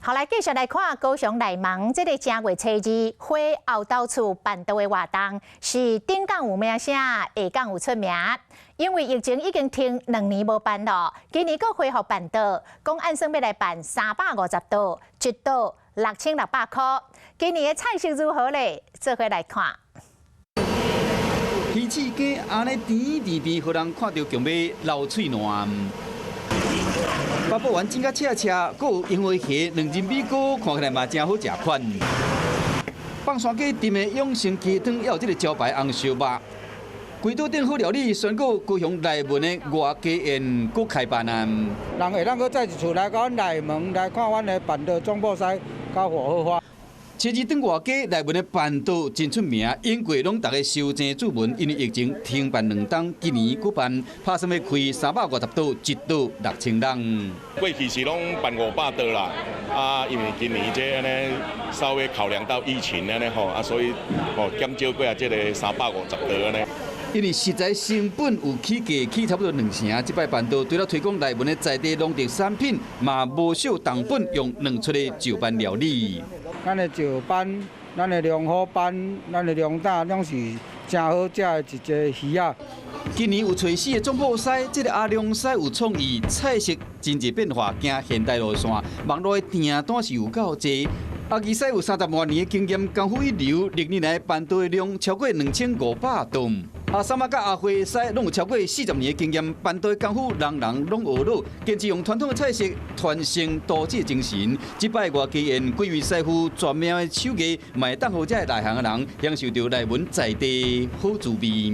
好，來繼續來看高雄內門這个正月初二火後斗厝辦桌的活動，是頂港有名聲，下港有出名。因為疫情已經停2年無辦咯，今年閣恢復辦桌，講按算欲來辦350桌，一桌6600箍。今年的菜色如何咧？做伙來看。魚翅羹按呢甜甜甜，予人看著強欲流喙瀾。八寶丸煎甲赤赤，閣有櫻花蝦、兩仁米糕，看起來嘛誠好食款。放山雞炖的養生雞湯，猶有這个招牌紅燒肉。規桌頂好料理宣告高雄內門的外家宴閣開辦啊！人會當閣再一次來到阮內門來看阮的辦桌總鋪師佮火好花。初二轉外家內門的辦桌真出名，永過攏逐家收井注文，因為疫情停辦2冬，今年閣辦，拍算欲開350桌，一桌6000人。過去是攏辦500桌啦，啊，因為今年這按呢稍微考量到疫情按呢吼，啊，所以吼減少過啊這个350桌按呢。因為食材成本有起價，起差不多兩成。這擺辦桌除了推廣內門的在地農特產品，嘛無惜重本用兩出的石斑料理。咱的石斑、咱的龍虎斑、咱的龍膽，攏是誠好食的一个魚仔。今年有揣四个總鋪師，這个阿良師有創意，菜色真濟變化，行現代路線，網路的訂單是有夠濟。阿基師有30外年的經驗，功夫一流，歷年來辦桌的量超過2500頓。阿三仔佮阿輝師攏有超過40年的經驗，辦桌的功夫人人攏學落，堅持用傳統的菜色傳承刀子精神。這擺外家宴，幾位師傅絕妙的手藝，嘛會當予遮內行的人享受著內門在地好滋味。